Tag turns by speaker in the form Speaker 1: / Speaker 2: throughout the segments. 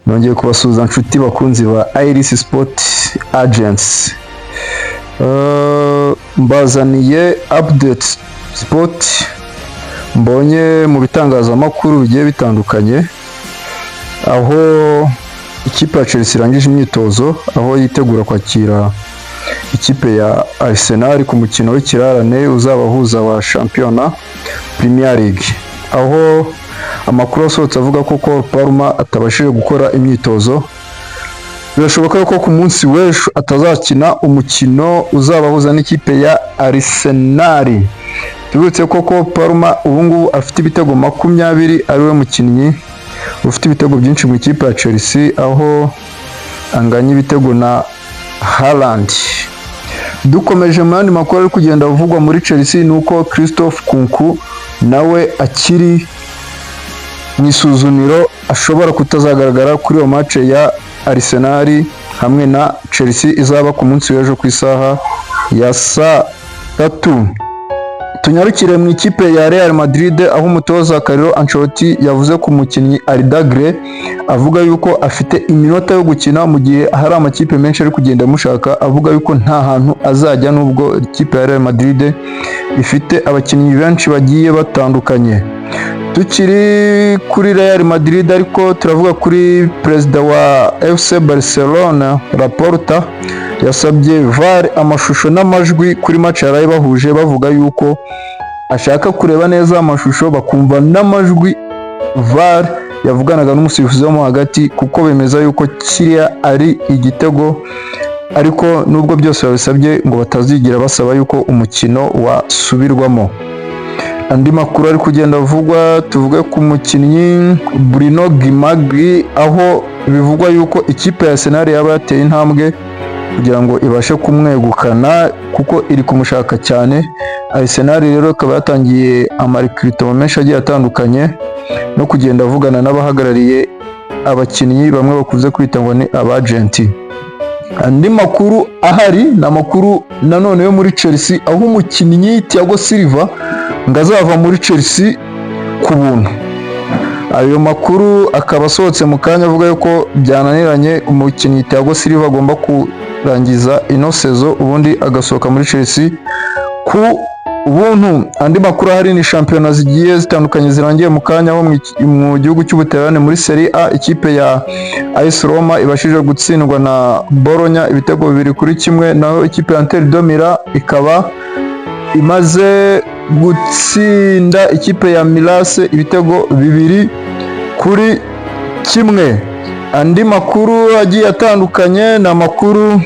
Speaker 1: Nongeye kubasuhuza, nshuti bakunzi ba Iris Sport Agency. Mbazaniye update sport mbonye mu bitangazamakuru bigiye bitandukanye, aho ikipe ya Chelsea irangije imyitozo, aho yitegura kwakira ikipe ya Arsenal ku mukino w'ikirarane uzabahuza wa shampiyona Premier League, aho amakuru asohotse avuga ko Cole Palmer atabashije gukora imyitozo. Birashoboka ko ku munsi w'ejo atazakina umukino uzabahuza n'ikipe ya Arsenal. Tubibutse ko Cole Palmer ubu ngubu afite ibitego 20, ariwe mukinnyi ufite ibitego byinshi mu ikipe ya Chelsea, aho anganya ibitego na Haaland. Dukomeje mu yandi makuru ari kugenda avugwa muri Chelsea, ni uko Christophe Nkunku nawe akiri mu isuzumiro, ashobora kutazagaragara kuri iyo match ya Arsenal hamwe na Chelsea izaba ku munsi w'ejo ku isaha ya saa 3. Tunyarukire mu ikipe ya Real Madrid, aho umutoza Carlo Ancelotti yavuze ku mukinnyi Arda Güler, avuga yuko afite iminota yo gukina mu gihe hari amakipe menshi ari kugenda amushaka, avuga yuko nta hantu azajya nubwo ikipe ya Real Madrid ifite abakinnyi benshi bagiye batandukanye. Tukiri kuri Real Madrid ariko, turavuga kuri perezida wa FC Barcelona Laporta, yasabye VAR amashusho n'amajwi kuri match yaraye bahuje, bavuga yuko ashaka kureba neza amashusho, bakumva n'amajwi VAR yavuganaga n'umusifuzi wo mo hagati, kuko bemeza yuko kiriya ari igitego, ariko nubwo byose babisabye ngo batazigera basaba yuko umukino wasubirwamo. Andi makuru ari kugenda avugwa, tuvuge ku mukinnyi Bruno Guimaraes, aho bivugwa yuko ikipe ya Arsenal yaba yateye intambwe kugira ngo ibashe kumwegukana, kuko iri kumushaka cyane. Arsenal rero ikaba yatangiye amarecrutement menshi agiye atandukanye no kugenda avugana n'abahagarariye abakinnyi, bamwe bakunze kwita ngo ni abagenti. Andi makuru ahari ni amakuru nanone yo muri Chelsea, aho umukinnyi Thiago Silva ngo azava muri Chelsea ku buntu. Ayo makuru akaba asohotse mu kanya avuga yuko byananiranye, umukinnyi Thiago Silva agomba kurangiza ino saison, ubundi agasohoka muri Chelsea ku buntu. Andi makuru ahari ni shampiyona zigiye zitandukanye zirangiye mu kanya, aho mu gihugu cy'Ubutaliyani muri Serie A ikipe ya AS Roma ibashije gutsindwa na Bologna ibitego 2-1, naho ikipe ya Inter de Milan ikaba imaze gutsinda ikipe ya Milan ibitego 2-1. Andi makuru agiye atandukanye ni amakuru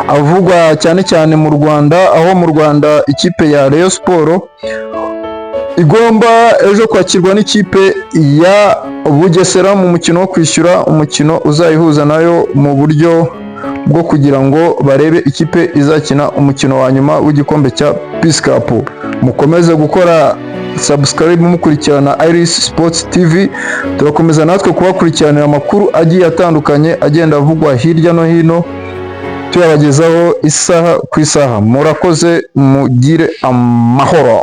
Speaker 1: avugwa cyane cyane mu Rwanda, aho mu Rwanda ikipe ya Rayon Sport igomba ejo kwakirwa n'ikipe ya Bugesera mu mukino wo kwishyura, umukino uzayihuza nayo mu buryo bwo kugira ngo barebe ikipe izakina umukino wa nyuma w'igikombe cya Peace Cup. Mukomeze gukora subscribe, mukurikirana Iris Sports TV. Turakomeza natwe kubakurikiranira amakuru agiye atandukanye agenda avugwa hirya no hino, tuyabagezaho isaha ku isaha. Murakoze, mugire amahoro.